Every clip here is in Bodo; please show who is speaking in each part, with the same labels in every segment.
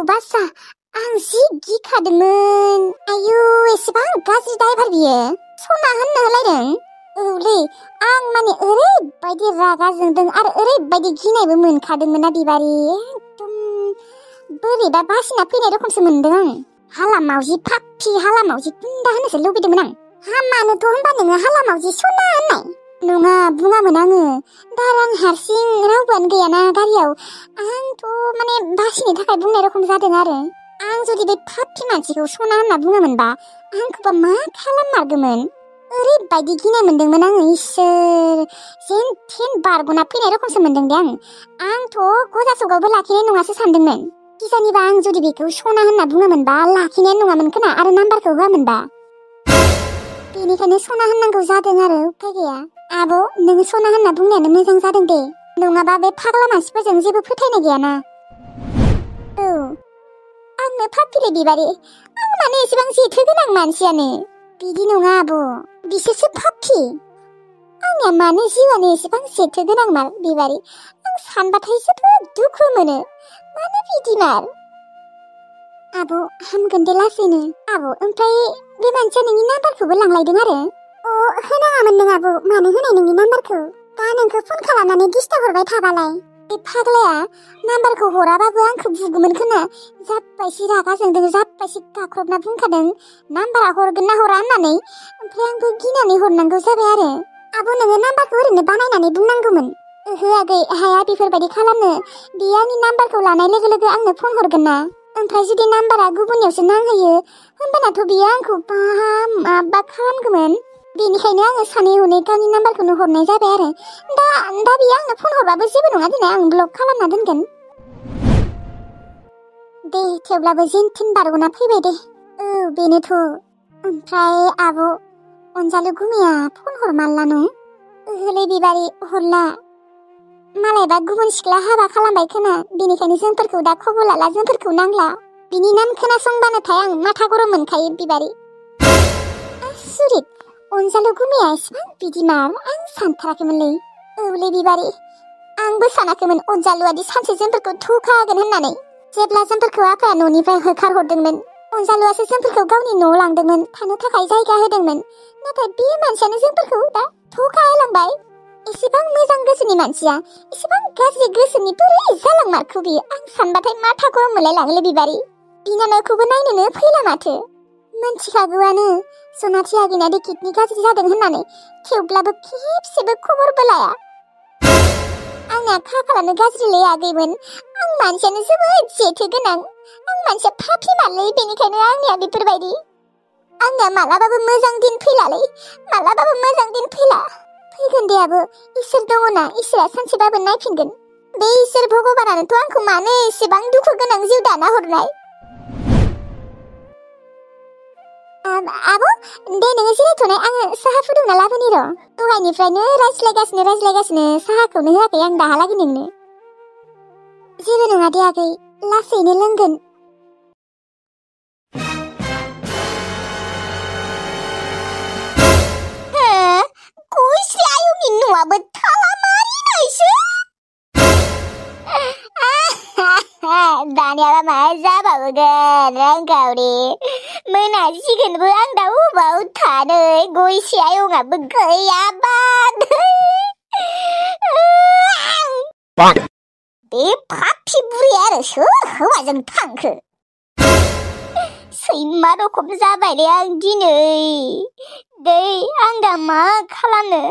Speaker 1: बासा आं जि गिखादोंमोन। आयु एसेबां गाज्रि दायभार बियो सना होननो होलायदों। औलै आं माने ओरैबायदि रागा जोंदों आरो ओरैबायदि गिनायबो मोनखादोंमोन ना बिबारि। एकदम बोरैबा बासिना फैनाय रखमसो मोनदों आं। हाला मावजि फाफि हाला मावजि गुन्दा होनोसो लुबैदोंमोन आं। हामानोथ' होनबा नोङो हाला मावजि सना होननाय। नङा बुङामोन आङो। दारां हारसिं रावबोआनो गैयाना गारियाव। आंथ' माने बासिनो थाखाय बुंनाय रखम जादों आरो। आं जुदि बे फाफि मानसिखौ सना होनना बुङामोनबा आंखौबा मा खालाममारगौमोन। ओरैबायदि गिनाय मोनदोंमोन आङो। इसोर जेन थेन बारग'ना फैनाय रखमसो मोनदों दे आंथ' गजासगावबो लाखिनाय नङासो सानदोंमोन। किजानिबा आं जुदि बेखौ सना होनना बुङामोनबा लाखिनाय नङामोन खोना आरो नाम्बारखौ होआमोनबा। बेनिखायनो सना होननांगौ जादों आरो उपाय गैया। आब' नोङो सना होनना बुंनायानो मोजां जादों दे। नङाबा बे फाग्ला मानसिफोरजों जेबो फोथायनाय गैयाना। औ आंनो फाफिले बिबारि आं माने एसेबां जेथो गोनां मानसियानो। बिदि नङा आब' बिसोरसो फाफि। आंनिया मानो जिउआनो एसेबां जेथो गोनांमार बिबारि। आं सानबाथाय जोबोद दुखु मोनो। मानो बिदिमार? आब' हामगोन दे लासैनो। आब' ओमफ्राय बे मानसिया नोंनि नाम्बारखौबो लांलायदों आरो? होनाङामोन नों आब' मानो होनाय नोंनि नाम्बारखौ? दा नोंखौ फन खालामनानै डिस्टार्ब हरबाय थाबालाय। बे फाग्लाया नाम्बारखौ हराबाबो आंखौ बुगौमोन खोना। जाब्बायसि रागा जोंदों जाब्बायसि गाख्रबना बुंखादों नाम्बारा हरगोन ना हरा होननानै। ओमफ्राय आंबो गिनानै हरनांगौ जाबाय आरो। आब' नोङो नाम्बारखौ ओरैनो बानायनानै बुंनांगौमोन। ओहो आगै हाया बेफोरबायदि खालामनो। बियो आंनि नाम्बारखौ लानाय लोगो लोगो आंनो फन हरगोन ना। ओमफ्राय जुदि नाम्बारा गुबुननियावसो नांहैयो होनबानाथ' बियो आंखौ माबा खालामगौमोन। बेनिखायनो आङो सानै हनै गावनि नाम्बारखौनो हरनाय जाबाय आरो। दा बियो आंनो फन हरबाबो जेबो नङा दिनै आं ब्लक खालामना दोनगोन। दे थेवब्लाबो जेनथेन बारग'ना फैबाय दे। औ बेनोथ'। ओमफ्राय आब' अनजालु गुमैया फन हरमारला न'? ओहोलै बिबारि हरला। मालायबा गुबुन सिख्ला हाबा खालामबाय खोना। बेनिखायनो जोंफोरखौ दा खबर लाला जोंफोरखौ नांला। बिनि नाम खोनासंबानोथाय आं माथा गरम मोनखायो बिबारि। आसुरित अनजालु गुमैया एसेबां बिदिमार आं सानथाराखैमोनलै। औलै बिबारि आंबो सानाखैमोन अनजालुआदि सानसे जोंफोरखौ थुखा होगोन होननानै। जेब्ला जोंफोरखौ आफाया न'निफ्राय होखारहरदोंमोन अनजालुआसो जोंफोरखौ गावनि न'आव लांदोंमोन थानो थाखाय जायगा होदोंमोन। नाथाय बे मानसियानो जोंफोरखौ दा थुखा होलांबाय। एसेबां मोजां गोसोनि मानसिया एसेबां गाज्रि गोसोनि बोरै जालांमारखो बियो। आं सानबाथाय माथा गरम मोनलायलाङोलै बिबारि। बिनानावखौबो नायनोनो फैला माथो। मोनथिखागौआनो सनाथि आगैना किडनि गाज्रि जादों होननानै। थेवब्लाबो खेबसेबो खबरबो लाया। आंना खाफालानो गाज्रिलै आगैमोन। आं मानसियानो जोबोद जेथो गोनां। आं मानसिया फाफि मारलै बेनिखायनो आंनिया बेफोरबायदि। आंनिया मालाबाबो मोजां दिन फैलालै मालाबाबो मोजां दिन फैला। फैगोन दे आब' इसोर दङना इसोरा सानसेबाबो नायफिनगोन। बे इसोर भगबानानोथ' आंखौ मानो एसेबां दुखु गोनां जिउ दाना हरनाय। आब' दे नोङो जिरायथ'नाय आङो साहा फुदुंना लाबोनि र'। दहायनिफ्रायनो रायज्लायगासिनो साहाखौनो होआखै आं दाहालागै नोंनो। जेबो नङा दे आगै लासैनो लोंगोन। गुस्रि आयंनि न'आबो थालामारिनायसो। दानियाबा मा जाबावगोन रांखावरि मोनासिगोनबो आं दा अबाव थानो गुस्रि आयंआबो गैयाबा। बे फाफि बुरिया आरो सोर हौवाजों थांखो? सैमा रखम जाबायलै आं दिनै। दै आं दा मा खालामनो?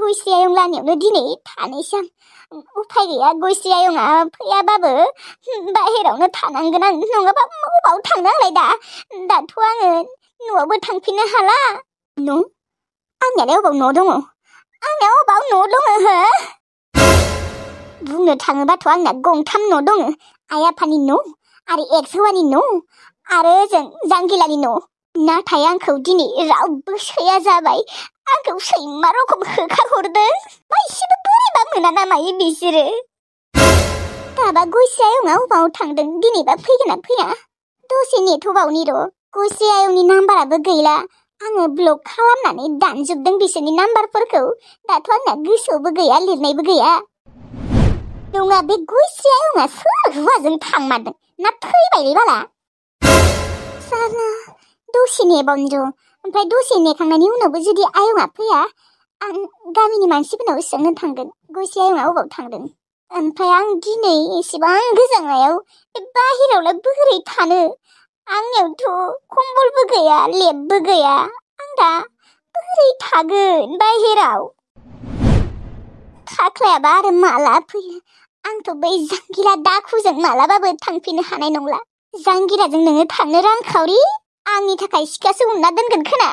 Speaker 1: गुस्रि आयं लानियावनो दिनै थानोसै आं। उफाय गैया गुस्रि आयंआ फैयाबाबो बाहेरावनो थानांगोन आं। नङाबा अबाव थांनो आंलाय दाथ' आङो न'आवबो थांफिननो हाला। न' आंनियालाय अबाव न' दङ? आंनिया अबाव न' दङ हो? बुंनो थाङोबाथ' आंना गंथाम न' दङ। आइ आफानि न' आरो एक्स हौवानि न' आरो ओजों जांगिलानि न'। नाथाय आंखौ दिनै रावबो सैया जाबाय। आंखौ सैमा रखम होखारहरदों। एसेबो बोरैबा मोना ना मायो बिसोरो। दाबा गुस्रि आयंआ अबाव थांदों दिनैबा फैगोन ना फैया? दसे नेथ'बावनि र'। गुस्रि आयंनि नाम्बाराबो गैला। आङो ब्लक खालामनानै दानजोबदों बिसोरनि नाम्बारफोरखौ। दाथ' आंना गोसोआवबो गैया लिरनायबो गैया। नङा बे गुस्रि आयंआ सोर? हौवाजों थांमारदों ना फैबायलै बाला साला दसे नेबावनि र' ओमफ्राय दसे नेखांनायनि उनावबो जुदि आयंआ फैया आं गामिनि मानसिफोरनाव सोंनो थांगोन गयसि आयंआ अबाव थांदों ओमफ्राय आं दिनै एसेबां गोजांनायाव बाहेरायावलाय बोरै थानो आंनियावथ' कम्बलबो गैया लेबबो गैया आं दा बोरै थागोन बाहेराव खाख्लायाबा आरो माला फैयो आंथ' बै जांगिला दाखुजों मालाबाबो थांफिननो हानाय नंला जांगिलाजों नोङो थांनो रांखावरि आंनि थाखाय सिखासो उनना दोनगोन खोना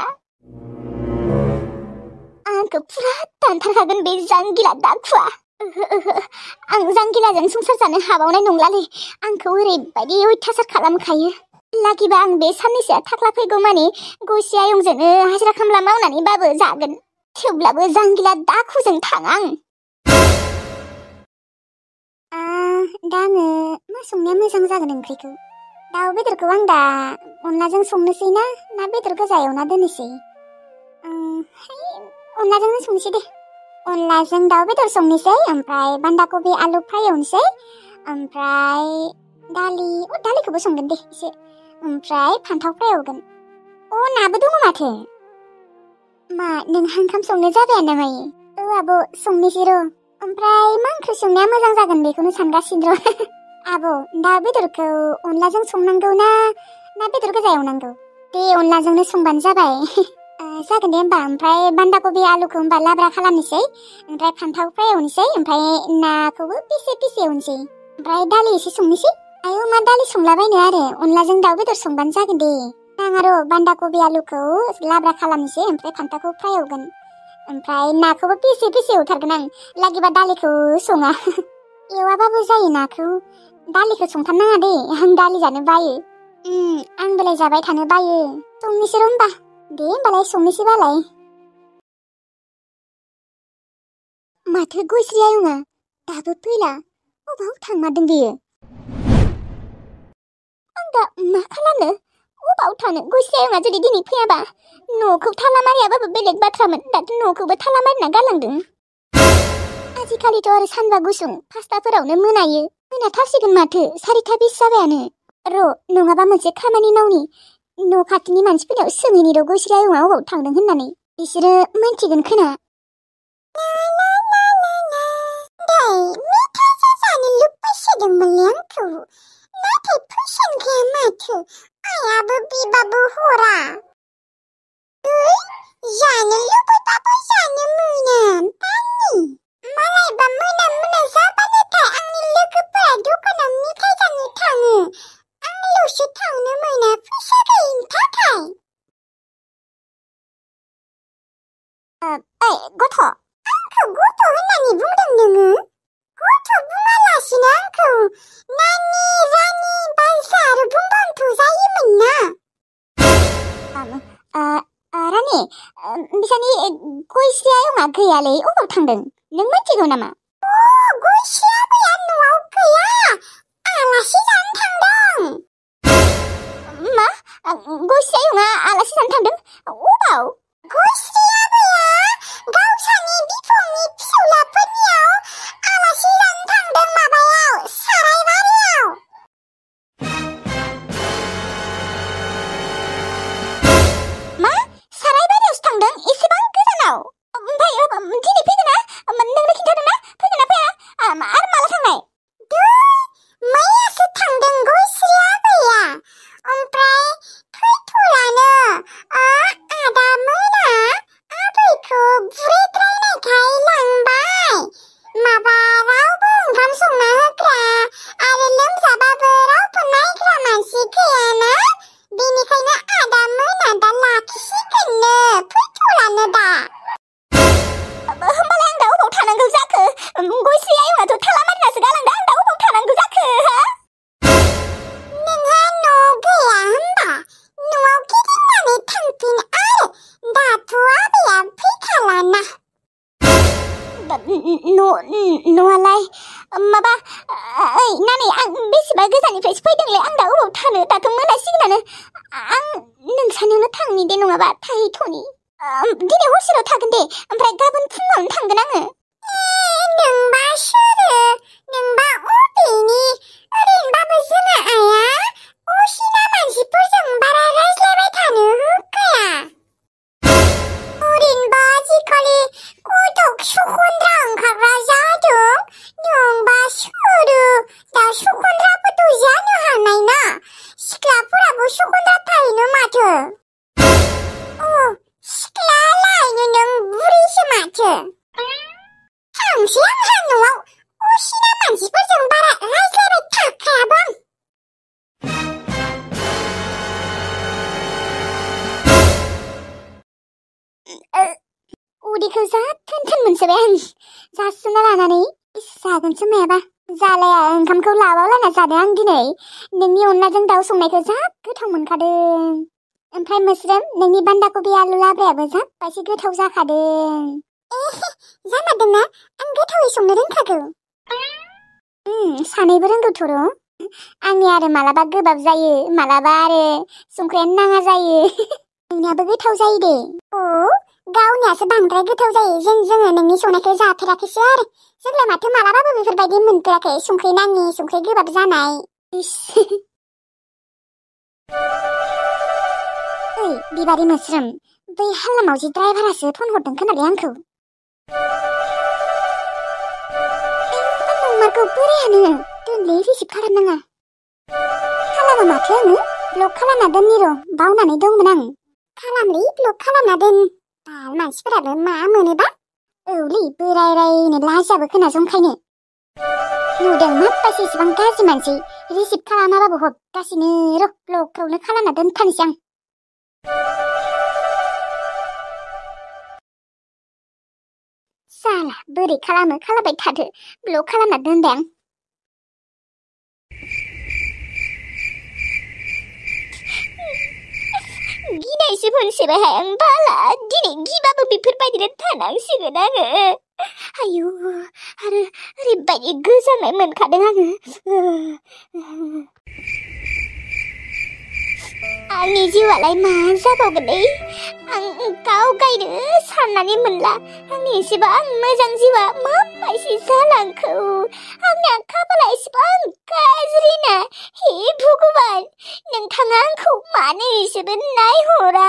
Speaker 1: आंखौ फुरा दानथारखागोन बे जांगिला दाखुआ आं जांगिलाजों संसार जानो हाबावनाय नंलालै आंखौ ओरैबायदि अयथासार खालामखायो लागिबा आं बे साननैसोआ थाख्ला फैगौ माने गयसि आयंजोंनो हाजिरा खामला मावनानैबाबो जागोन थेवब्लाबो जांगिला दाखुजों थाङा आं दा आङो मा संनाया मोजां जागोन ओंख्रिखौ दाउ बेदरखौ आं दा अनलाजों संनोसै ना बेदर गोजा एवना दोननोसै अनलाजोंनो संनोसै दे अनलाजों दाउ बेदर संनोसै ओमफ्राय बान्दा कबि आलु फ्राय एवनोसै ओमफ्राय दालिखौबो संगोन दे एसे ओमफ्राय फान्थाव फ्राय एवगोन नाबो दङ माथो मा नोंहा ओंखाम संनो जाबायानो मायो आब' संनोसै र' ओमफ्राय मा ओंख्रि संनाया मोजां जागोन बेखौनो सानगासिनो र' आब' दाउ बेदरखौ अनलाजों संनांगौ ना बेदर गोजा एवनांगौ दे अनलाजोंनो संबानो जाबाय जागोन दे होमबा ओमफ्राय बान्दा कबि आलुखौ होमबा लाब्रा खालामनोसै ओमफ्राय फान्थाव फ्राय एवनोसै ओमफ्राय नाखौबो पिसे एवनोसै ओमफ्राय दालि एसे संनोसै आयौ मा दालि संलाबायनो आरो अनलाजों दाउ बेदर संबानो जागोन दे नाङा र' बान्दा कबि आलुखौ लाब्रा खालामनोसै ओमफ्राय फान्थावखौ फ्राय एवगोन ओमफ्राय नाखौबो पिसे एवथारगोन आं लागिबा दालिखौ सङा एवाबाबो जायो नाखौ दालिखौ संथारनाङा दे आं दालि जानो बायो आंबोलाय जाबाय थानो बायो संनोसै र' होमबा दे होमबालाय संनोसै बालाय माथो गयस्रि आयंआ दाबो फैला अबाव थांमारदों बेयो आं दा मा खालामनो अबाव थानो गयस्रि आयंआ जुदि दिनै फैयाबा न'खौ थाला मारियाबाबो बेलेग बाथ्रामोन दाथ' न'खौबो थाला मारिना गालांदों आजिखालिथ' आरो सानबा गुसुं 5टाफोरावनो मोनाथारसिगोन माथो 4:20 जाबायानो र' नङाबा मोनसे खामानि मावनि न' खाथिनि मानसिफोरनाव सोंहैनि र' गयस्रि आयंआ अबाव थांदों होननानै बिसोरो मिन्थिगोन खोना मेथाइसो जानो लुबैसोदोंमोनलै आंखौ नाथाय फैसायानो गैया माथो आइयाबो बिबाबो हरा जानो लुबैबाबो जानो मोना बानि मालायबा मोना जाबानोथाय आंनि लोगोफोरा दखानाव मेथाइ जानो थाङो आंल'सो थांनो मोना फैसा गैयिनि थाखाय गथ' आंखौ गथ' होननानै बुंदों नोङो गथ' बुङालासिनो आंखौ नानि रानि बायसा आरो बुंबानोथ' जायोमोन ना रानि बिसानि गयस्रि आयंआ गैयालै अबाव थांदों नों मिथिगौ नामा गयस्रि आबैया न'आव गैया आलासि जानो थांदों मा गयस्रि आयंआ आलासि जानो थांदों अबाव गयस्रि आबैया गावसानि बिफंनि फिसौलाफोरनियाव आलासि जानो थांदों माबायाव सारायबारियाव मा सारायबारियावसो थांदों एसेबां गोजानाव ओमफ्राय दिनै फैगोन ना नोंनो खिन्थादों ना फैगोन ना फैया आरो माला थांनाय मैयासो थांदों गयस्रि आबैया ओमफ्राय फैथ'लानो आदा मोना आबैखौ बुरैद्रायनायखाय लांबाय माबा रावबो ओंखाम संना होग्रा आरो लोमजाबाबो रावबो नायग्रा मानसि गैयाना बेनिखायनो आदा मोना दा लाखिसिगोननो फैथ'लानो दा होमबालाय आं दा अबाव थानांगौ जाखो गयस्रि आयंआथ' थाला मारिनासो गालांदों आं दा अबाव थानांगौ जाखो नोंहा न' गैया होमबा न'आव गिदिंनानै थांफिन आरो दाथ' आबैया फैखालाना न'आलाय माबा ओइ नानि आं बेसेबा गोजाननिफ्रायसो फैदोंलै आं दा अबाव थानो दाथ' मोनासिगोनानो आं नोंसानियावनो थांनि दे नङाबा थाहैथ'नि दिनै हरसेल' थागोन दे ओमफ्राय गाबोन फुङावनो थांगोन आङो नोंबा सोरो नोंबा अबेनि ओरै संनायखौ जा थोन मोनसोबाय आं जासुना लानानै जागोनसो मायाबा जालाया ओंखामखौ लाबावलाना जादों आं दिनै नोंनि अनलाजों दाउ संनायखौ जा गोथाव मोनखादों ओमफ्राय मोस्रोम नोंनि बान्दा कबि आलु लाब्रायाबो जाबायसो गोथाव जाखादों जामारदोंना आं गोथावै संनो रोंखागौ सानैबो रोंगौथ' र' आंनि आरो मालाबा गोबाब जायो मालाबा आरो संख्रियानो नाङा जायो नोंनियाबो गोथाव जायो दे गावनियासो बांद्राय गोथाव जायो जोङो नोंनि संनायखौ जाफेराखैसो आरो जोंलाय माथो मालाबाबो बेफोरबायदि मोनफेराखै संख्रि नाङि संख्रि गोबाब जानाय ओइ बिबारि मोस्रोम बै हाल्ला मावजि ड्राइभारासो फन हरदों खोनालै आंखौ नंमारगौ बोरायानो दोनलै रिसिभ खालामनाङा खालामा माथो आङो ब्लक खालामना दोननि र' बावनानै दंमोन आं खालामलै ब्लक खालामना दोन बाल मानसिफोराबो मा मोनोबा औलै बोरायनो लाजियाबो खोनासंखायनो नुदों माबायसो इसेबां गाज्रि मानसि रिसिभ खालामाबाबो हरगासिनो र' ब्लकफ्रावनो खालामना दोनथारनोसै आं साला बोरै खालामबाय थादो ब्लक खालामना दोनबाय आं गिनायसो मोनसेबायहाय आं बाला दिनै गिबाबो बेफोरबायदिनो थानांसिगोन आङो आयु आरो ओरैबायदि गोजांनाय मोनखादों आङो आंनि जिउआलाय मा जाबावगोनलै आं गाव गायनो साननानै मोनला आंनि एसेबां मोजां जिउआ माबायदि जालांखो आंनि खाफाला एसेबां गाज्रिना हे भगबान नोंथाङा आंखौ मानो एसेबो नायहरा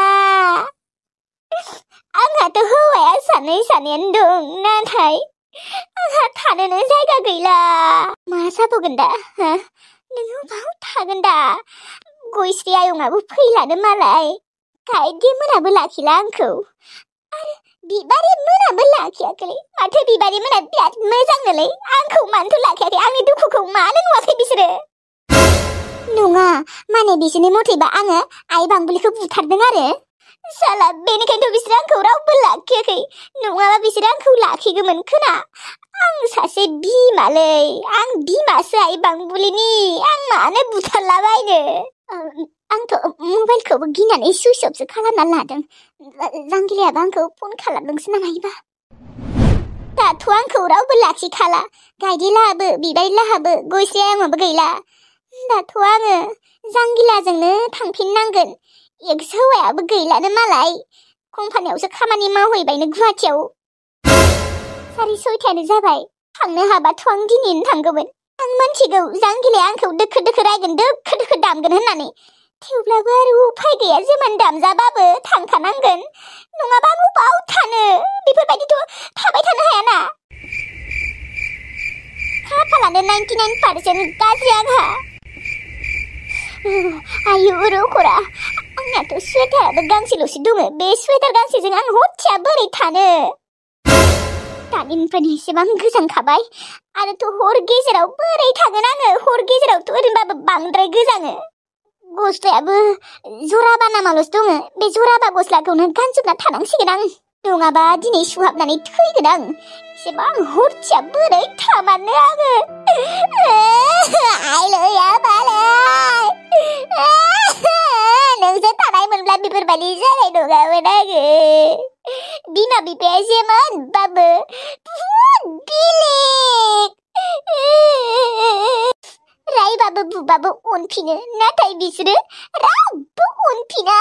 Speaker 1: आंहाथ' हौवाया सानैयानो दं नाथाय आंहा थानोनो जायगा गैला मा जाबावगोन दा नोङो बाव थागोन दा गयस्रि आयंआबो फैलानो मालाय गायदे मोनाबो लाखिला आंखौ आरो बिबारि मोनाबो लाखियाखैलै माथो बिबारि मोना बिराद मोजांनोलै आंखौ मानोथ' लाखियाखै आंनि दुखुखौ मानो नुवाखै बिसोरो नङा माने बिसोरनि मथेबा आङो आइ बांबुलिखौ बुथारदों आरो साला बेनिखायनोथ' बिसोरो आंखौ रावबो लाखियाखै नङाबा बिसोरो आंखौ लाखिगौमोन खोना आं सासे बिमालै आं बिमासो आइ बांबुलिनि आं मानो बुथारलाबायनो आंथ' मबाइलखौबो गिनानै सुइच अफसो खालामना लादों जांगिलायाबो आंखौ फन खालामदोंसो नामायोबा दाथ' आंखौ रावबो लाखिखाला गायदेलाहाबो बिबारिलाहाबो गयस्रि आयंआबो गैला दाथ' आङो जांगिलाजोंनो थांफिननांगोन एक्स हौवायाबो गैलानो मालाय कम्पानियावसो खामानि मावहैबायनो गुवाहाटियाव 6:30 जाबाय थांनो हाबाथ' आं दिनैनो थांगौमोन आं मिथिगौ जांगिलाया आंखौ दोखो रायगोन दोखो दामगोन होननानै थेवब्लाबो आरो उफाय गैया जेमान दामजाबाबो थांखानांगोन नङाबा आं बबाव थानो बेफोरबायदिथ' थाबाय थानो हायाना खाफालानो 99% गाज्रि आंहा आयु रखरा आंनाथ' स्वेटाराबो गांसेल'सो दङ बे स्वेटार गांसेजों आं हरसेया बोरै थानो दानिफ्रायनो एसेबां गोजांखाबाय आरोथ' हर गेजेराव बोरै थागोन आङो हर गेजेरावथ' ओरैनोबाबो बांद्राय गोजाङो गस्लायाबो जराबा नामाल'सो दङ बे जराबा गस्लाखौनो गानजोबना थानांसिगोन आं नङाबा दिनै सुहाबनानै थैगोन आं एसेबां हरसेया बोरै थामारनो आङो आइलैया बालाय नोंसोर थानाय मोनब्ला बेफोरबायदि जानाय नङामोन आङो बिमा बिफाया जेमोनबाबो बुहुद बेलेग रायबाबो बुबाबो अनफिनो नाथाय बिसोरो रावबो अनफिना